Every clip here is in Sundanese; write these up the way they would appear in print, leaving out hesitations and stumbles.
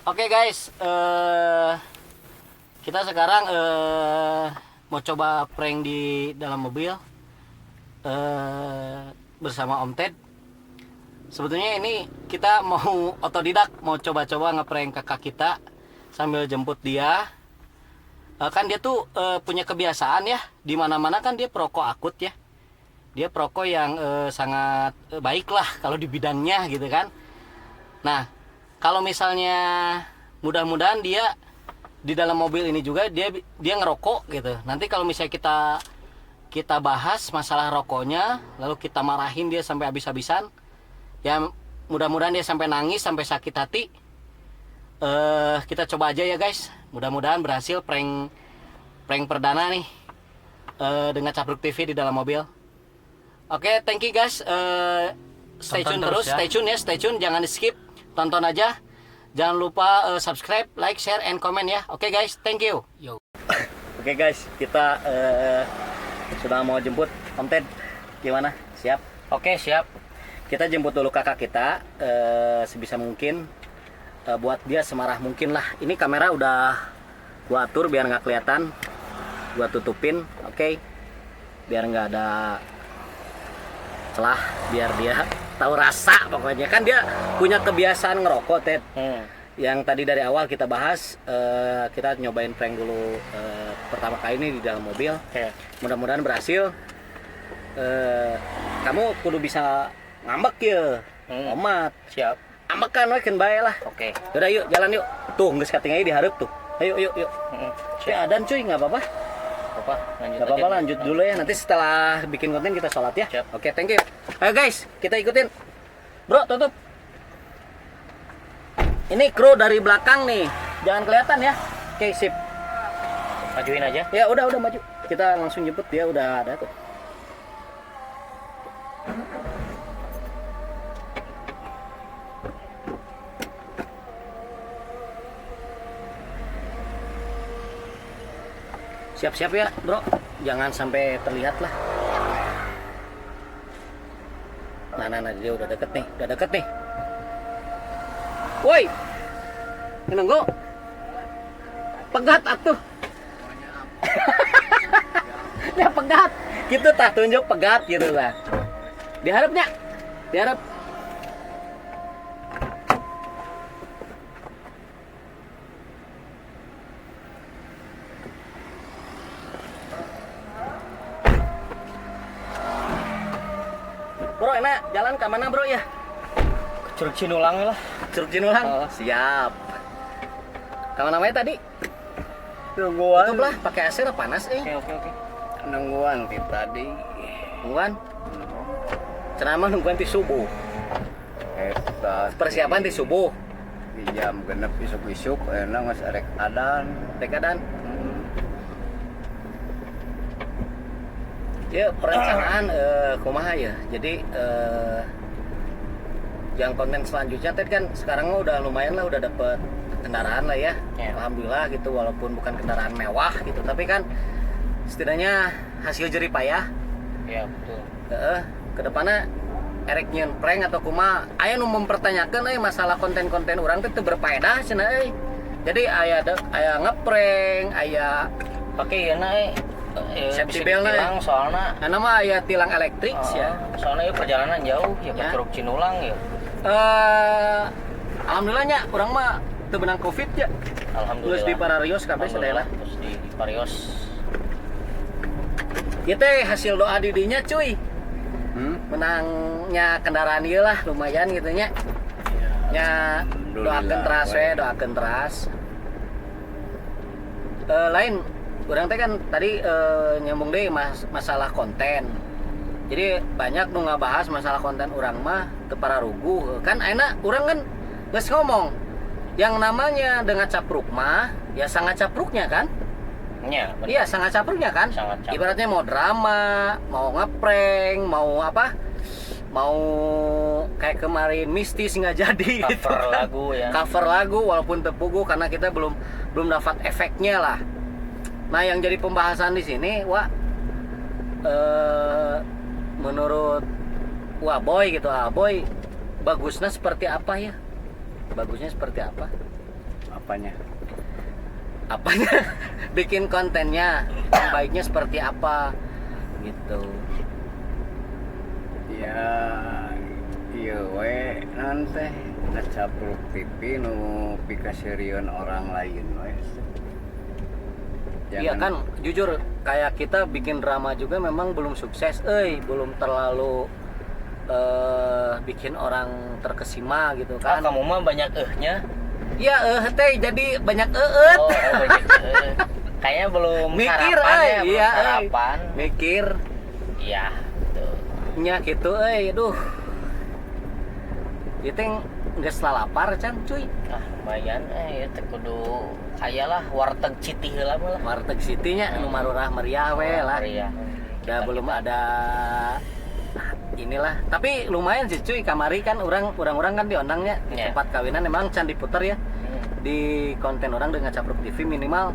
Oke guys, kita sekarang mau coba prank di dalam mobil bersama Om Ted. Sebetulnya ini kita mau otodidak, mau coba-coba ngeprank kakak kita sambil jemput dia. Kan dia tuh punya kebiasaan ya, di mana-mana kan dia perokok akut ya. Dia perokok yang sangat baik lah kalau di bidangnya gitu kan. Nah, kalau misalnya mudah-mudahan dia di dalam mobil ini juga dia dia ngerokok gitu. Nanti kalau misalnya kita kita bahas masalah rokoknya, lalu kita marahin dia sampai habis-habisan, ya mudah-mudahan dia sampai nangis, sampai sakit hati. Kita coba aja ya guys. Mudah-mudahan berhasil prank prank perdana nih dengan Capruk TV di dalam mobil. Oke, thank you guys. Stay Tonton tune terus, terus ya. Stay tune ya, stay tune, jangan di skip, tonton aja. Jangan lupa subscribe, like, share, and comment ya. Oke guys, thank you. Yo. Oke guys, kita sudah mau jemput Om Ted. Gimana? Siap? Oke, siap. Kita jemput dulu kakak kita sebisa mungkin buat dia semarah mungkin lah. Ini kamera udah gua atur biar nggak kelihatan, gua tutupin, oke? Biar nggak ada celah, biar dia tahu rasa pokoknya. Kan dia punya kebiasaan ngerokok, Ted. Yang tadi dari awal kita bahas, kita nyobain prank dulu pertama kali ini di dalam mobil. Oke. Mudah-mudahan berhasil. Kamu kudu bisa ngambek ya, omat. Siap. Ambekan we keun bae lah. Oke. Udah yuk, jalan yuk. Tuh, geus katingali di hareup tuh. Ayo, yuk, yuk. Ya adan cuy, nggak apa-apa. Apa? Lanjut Nggak apa-apa, aja. Lanjut dulu ya. Nanti setelah bikin konten kita sholat ya. Siap. Oke, thank you. Ayo guys, kita ikutin. Bro, tutup. Ini kru dari belakang nih. Jangan kelihatan ya. Oke, sip. Majuin aja. Ya udah maju. Kita langsung jemput dia, udah ada tuh. Siap-siap ya, bro. Jangan sampai terlihat lah. Nah, nah, nah, dia udah deket nih, udah deket nih. Woi, nunggu. Pegat atuh. Ya pegat. Gitu tah, tunjuk pegat gitu lah. Diharapnya. Diharap. Bro, enak jalan ke mana bro ya? Ke Curug Cinulang lah. Curug Cinulang. Oh. Siap. Kamu namanya tadi? Nungguan. Tutup lah, pakai AC lah panas eh. Oke. Nungguan ti tadi. Nungguan. Ceramah nungguan ti subuh. Eta Persiapan ti subuh. di jam 6 isuk-isuk enak geus arek adan. Dekadan. Ya perencanaan kumaha ya. Jadi yang konten selanjutnya tadi kan sekarang mah udah lumayan lah, udah dapet kendaraan lah ya. Ya. Alhamdulillah gitu, walaupun bukan kendaraan mewah gitu, tapi kan setidaknya hasil jerih payah. Ya, betul. Heeh, kedepannya erek nyieun prank atau kumaha, aya nu mempertanyakan euy masalah konten-konten urang teh teu berfaedah cenah euy. Jadi aya ngeprank, aya Pakai ieu na Safety bisa belt na, ditilang soalna. Ana mah aya tilang elektrik ya. Soalnya ya perjalanan jauh ya ke Ya. Curug Cinulang ya. Alhamdulillahnya urang mah teu benang Covid ya. Alhamdulillah. Geus di Pararios kabeh Alhamdulillah, sadayana. terus di Parios. Ieu teh hasil doa didinya cuy. Menangnya kendaraan ieu lah lumayan gitu nya. Nya doakeun teras we, doakeun teras. Lain urang teh kan tadi nyambung deui masalah konten. Jadi banyak nu ngabahas masalah konten urang mah teu pararuguh. Kan ayeuna urang kan geus ngomong yang namanya dengan capruk mah ya sangat capruknya kan? Ya, bener. Iya, sangat capruknya kan? Sangat capruk. Ibaratnya mau drama, mau ngeprank, mau apa? Mau kayak kemarin mistis nggak jadi gitu Cover kan. lagu ya. Cover lagu walaupun tepugu karena kita belum belum dapat efeknya lah. Nah, yang jadi pembahasan di sini, wah, menurut wah boy gitu, ah boy, bagusnya seperti apa ya? Bagusnya seperti apa? Apanya? Apanya? Bikin kontennya yang baiknya seperti apa gitu. Ya, iya we naon teh ngacapruk TV nu pikaseurieun orang lain we. Iya kan, jujur kayak kita bikin drama juga memang belum sukses, euy, belum terlalu bikin orang terkesima gitu Ah, kan. kamu mah banyak eh-nya. Iya, teh jadi banyak eueut. Oh, oh, banyak eh. Kayaknya belum Mikir, sarapan euy, ya, belum iya, euy. sarapan. Mikir Iya, betul. nya gitu euy, aduh. Ieu teh geus lalapar can cuy. Ah, lumayan ya teh kudu aya lah warteg City heula mah lah. Warteg City nya nu marurah meriah we lah. Meriah. Ya belum ada inilah, tapi lumayan sih cuy, kamari kan orang orang kan diundangnya di Iya. tempat kawinan emang can diputer ya di konten orang dengan Capruk TV minimal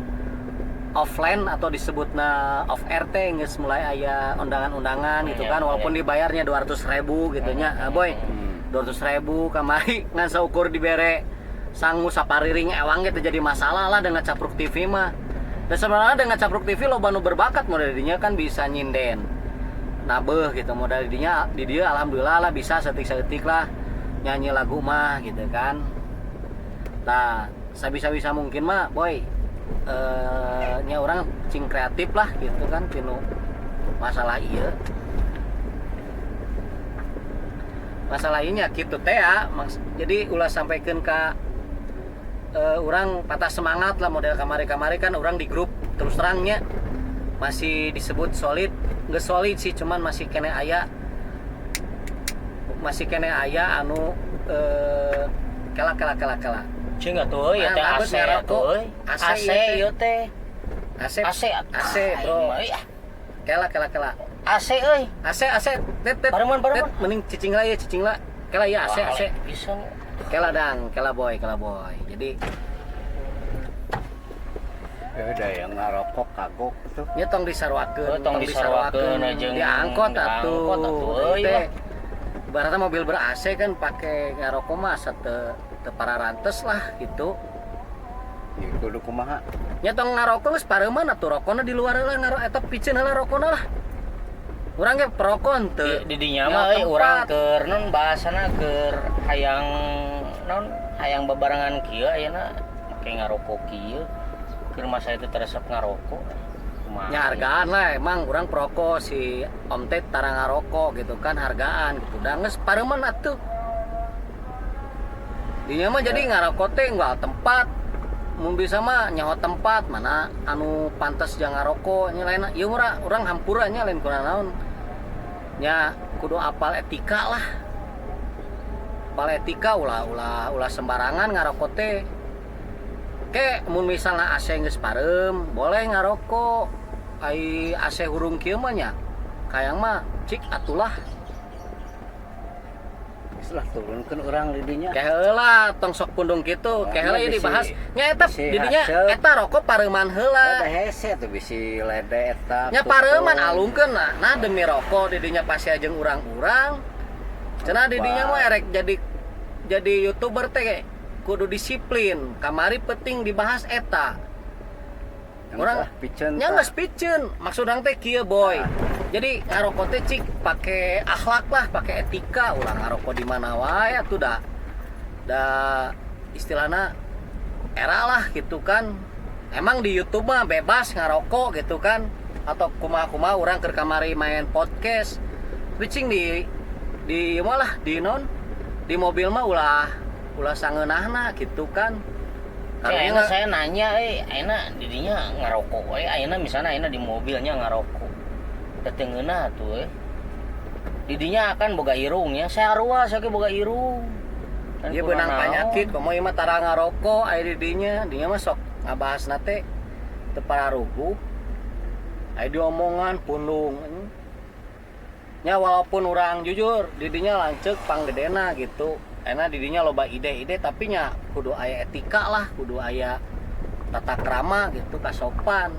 offline atau disebutna off air teh geus mulai aya undangan-undangan gitu Iya, kan, walaupun iya. dibayarnya 200.000 gitu nya. Ah, boy, 200.000 kamari ngan saukur dibere sangu sapariring ewang gitu jadi masalah lah dengan Capruk TV mah. Dan sebenarnya dengan Capruk TV loba nu berbakat, model dinya kan bisa nyinden nabeuh gitu, modal dinya di dia alhamdulillah lah bisa setik-setik lah nyanyi lagu mah gitu kan. Nah, sabisa-bisa mungkin mah boy, nya orang cing kreatif lah gitu kan tinu masalah iya masalah ini ya gitu teh ya. Jadi ulah sampaikan ke orang patah semangat lah model kamari-kamari kan orang di grup terus terangnya masih disebut solid, nggak solid sih, cuman masih keneh aya anu kela kela kela kela. Cing atuh euy, ya teh Ah, AC ngarokok. atuh euy. AC, AC ieu teh. ieu teh. AC. AC. AC bro. Aing mah, euy, ah. Kela kela kela. AC euy. AC AC tet tet. Pareman, pareman. Tet, mending cicing lah ya, cicing lah. Kela ya AC Wah, AC. Bisa. Kela dang, kela boy, kela boy. Jadi Ya udah yang ngarokok kagok tuh. nya tong disaruakeun, Oh, tong disaruakeun jeung diangkot atuh. diangkot atuh, euy Teh, lah. ibaratnya mobil ber AC kan pakai ngarokok mah asa teu teu pararantes lah gitu. Ya kudu kumaha? Nya tong ngarokok geus pareuman atuh, rokona di luar heula, ngarok eta piceun heula rokona lah. Urang ge perokok henteu. Di dinya mah euy Nya urang tempat. keur non bahasana keur hayang non hayang babarengan kieu ayeuna make ngarokok kieu. Keur masa itu teresep ngarokok. Kumaha? Ya hargaan lah, emang urang perokok, si Om Ted tara ngarokok gitu kan, hargaan gitu. Da geus pareuman atuh. Dinya mah jadi ngarokok teh unggal tempat. Mun bisa mah nyaho tempat mana anu pantes jang ngarokok nya, lain ieu mah urang hampura nya, lain kurang naon. Nya kudu apal etika lah. Apal etika, ulah ulah ulah sembarangan ngarokok teh. Ke mun misalnya AC geus pareum boleh ngarokok, ai AC hurung kieu mah nya kayang mah cik atulah. Geus lah, turunkeun urang di dinya. Ke heula tong sok pundung kitu, ke heula ieu dibahas nya eta bisi di dinya haseup. Eta rokok pareuman heula. Ada hese tuh bisi lede eta. Nya pareuman alungkeun nah, nah demi rokok di dinya pasti jeung urang-urang cenah di dinya mah erek jadi youtuber teh kudu disiplin, kamari penting dibahas eta. Orang piceun. Nya geus piceun, maksud urang teh kieu boy. Jadi ngarokok teh cik pake akhlak lah, pake etika, ulah ngarokok di mana wae atuh da. Da istilahna era lah gitu kan. Emang di YouTube mah bebas ngarokok gitu kan, atau kumaha-kumaha urang keur kamari main podcast. Tapi cing di ieu mah lah di non di mobil mah ulah ulah sangeunahna gitu kan. Kayak Karunya ayeuna saya nanya, ayeuna di dinya ngarokok we, ayeuna misalnya ayeuna di mobilnya ngarokok. Da teu ngeunah atuh eh. Di dinya kan boga irung ya, saya arwah saya ge boga irung. Kan Ieu kurang beunang naon. penyakit, komo ieu mah tara ngarokok aya di dinya, dinya mah sok ngabahasna teh teu pararuguh. Aya diomongan pundung. Nya walaupun urang jujur di dinya lanceuk panggedena gitu. Enak di dinya loba ide-ide tapi nya kudu aya etika lah, kudu aya tata krama gitu, kasopan.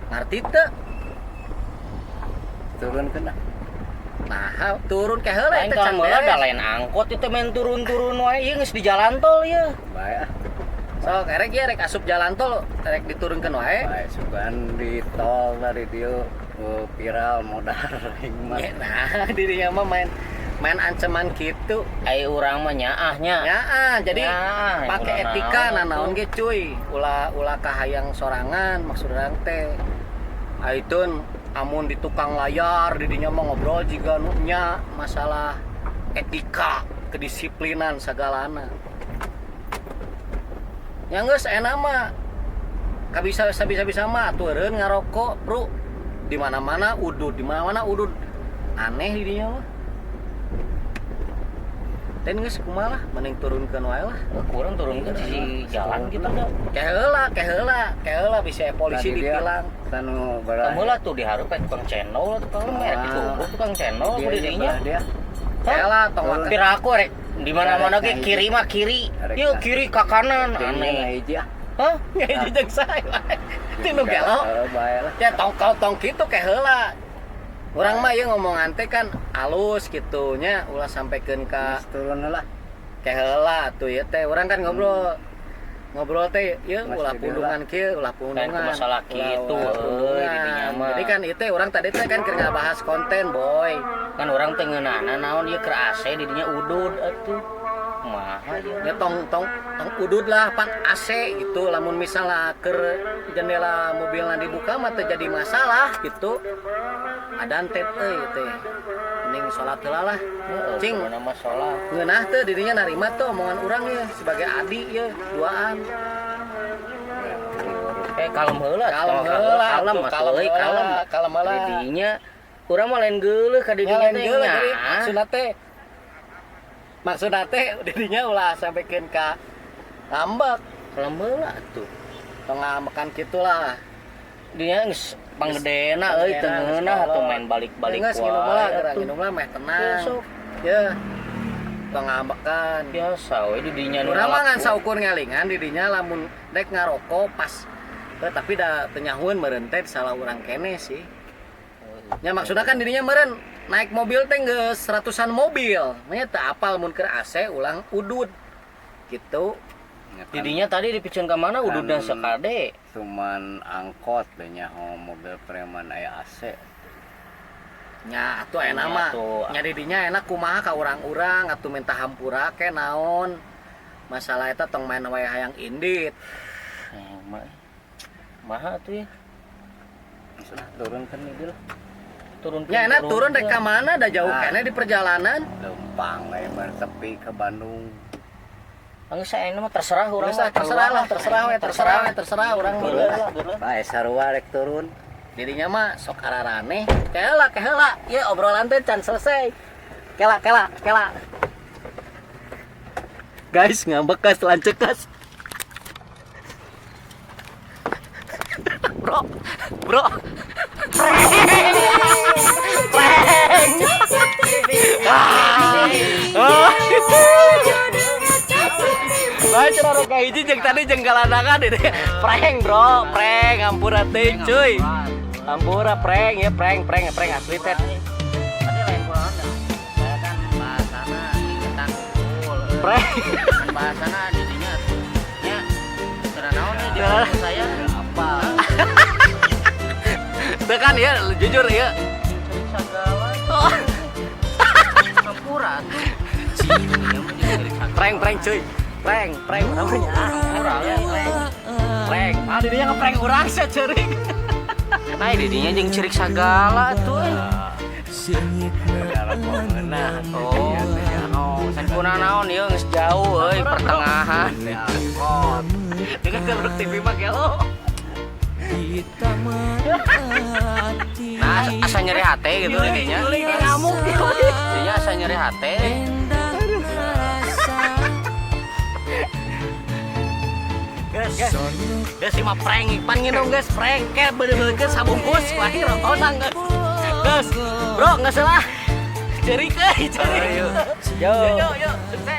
Ngarti teu? Turunkeun ah. Nah, turun ke heula Lain eta can kalau meula da beres. lain angkot itu main turun-turun wae, ieu geus di jalan tol ieu. Bae ah. Sok erek ya, rek asup jalan tol, rek diturunkeun wae. Bae sugan di tol dari dieu viral modal aing mah. Ya, nah, dirinya mah main main ancaman gitu. Ai urang mah nyaahnya. Ya, ah, jadi Nyaah, pakai ulah etika naon nah naon tuh. ge cuy. Ulah ulah kahayang sorangan maksud urang teh. Aitun amun di tukang layar didinya mah ngobrol jiga nu nya masalah etika, kedisiplinan sagalana. Ya geus enak mah kabisa bisa-bisa mah atureun ngarokok, Bro. Di mana-mana udud, di mana-mana udud. Aneh didinya mah. Ten geus kumaha lah, mending turunkeun wae lah. Kurang turunkeun sisi jalan gitu dah. Keheula, keheula, keheula bisa polisi Tadi dia ditilang. Tanu belah. Kamu lah tuh diharap kayak tukang cendol tukang merek itu tukang cendol Dia ku dirinya. belah dia. Keheula tong Turun. waka. Piraku rek di mana-mana Rek ge ngahiji. kiri mah kiri. Rek Yuk ngahiji. kiri ke kanan Dia aneh. ngahiji ah. Hah? Ngahiji jeung sae wae. Tinu gelo. Bae lah. Ya tong kau tong kitu keheula. Urang mah ieu ngomongan teh kan alus gitu nya ulah sampaikeun ka Geus turun lah. keheula tuh ya teh. Urang kan ngobrol ngobrol teh ieu Mas ulah di pundungan kieu, ulah pundungan. Lain ku masalah Ulah- kitu, ulah euy, pundungan. didinya mah. Jadi kan itu urang tadi teh kan keur ngabahas konten, boy. Kan orang teh ngeunana naon ieu keur AC didinya udud atuh. Kumaha ieu? Ya tong tong tong udud lah pan AC gitu lamun misalnya keur jendela mobilna dibuka mah teu jadi masalah gitu. Adan teh euy teh. Mending salat heula lah. Heeh, Cing. pokona mah salat. Ngeunah teu dirinya narima tuh omongan urang ya sebagai adik ya duaan. Eh kalem heula, Kalem tong heula, kalem tuh, atuh kalem euy, heula, kalem. kalem heula. Didinya urang mah lain geuleuh ka didinya Lain teh geuleuh nya. jadi maksudna teh dirinya ulah sampaikan ka ngambek Kalem heula atuh. tong ngambekan kitu lah. Dinya geus panggedena euy teu ngeunah atuh main balik-balik Geus nginum lah, geura atuh. nginum lah meh tenang. Sok. Ya. Tong ngambekan. Biasa we didinya nu Urang mah ngan ngalaku. saukur ngalingan didinya lamun rek ngarokok pas. Tapi da teu nyahueun meureun teh salah urang keneh sih. Ya maksudnya kan dirinya meureun naik mobil teh geus ratusan mobil. Nya teu apal mun keur AC ulang udud. Gitu. Ya kan, Didinya tadi dipiceun ka mana ududna Kan- sakade. Cuman angkot deh nyaho mobil preman aya AC. Nya atuh enak Nya mah. atuh. Nya didinya enak kumaha ka urang-urang atuh minta hampura ke naon. Masalah eta tong main wae hayang indit. Eh, Maha atuh ya. Sudah turun kan ini lah. Turun Nya enak turun rek ka mana da jauh Ah. keneh di perjalanan. Lempang we bar tepi ke Bandung. Anggeus saya mah terserah urang Geus ah, mah terserah lah, terserah we, terserah we, terserah urang mah. Geuleuh. Bae sarua rek turun. Dirinya mah sok araraneh. Kela kela, ya obrolan teh can selesai. Kela kela kela. Guys, ngambek guys, lanjut guys. Bro, bro. Prank. Ah. Bae cenah rek hiji jeung tadi jeung galandangan ini. Prank, bro, prank, ampura teh cuy. Ampura prank ya, prank, prank, prank asli teh. Tadi lain kurang ada. Saya kan bahasana ingetan unggul. Prank. Kan bahasana didinya atuh. Nya cenah naon nih di Cenah. saya Apa? Tuh kan ya, jujur ya. Cari sagala. Oh. Hampura atuh. Cing, ieu mah jeung cari sagala. Prank, prank cuy. Prank, prank namanya. Hampura ya, prank. Prank. Ah, didinya ngeprank urang sih ceurik. Nah, didinya jeung cerik sagala atuh. euy. Nah, Oh, oh, kuna naon ieu geus jauh euy pertengahan. angkot. Dengan keruk TV mah gelo. Nah, asa nyeri hate gitu didinya. Ngamuk. Didinya asa nyeri hate. Guys, guys. Guys, ini mah prank pan nginum guys, prank ke bener-bener ke sabungkus wah rotonang guys. Guys, bro, nggak salah. Ceurik euy, ceurik. Yo. Yo, yo, sukses.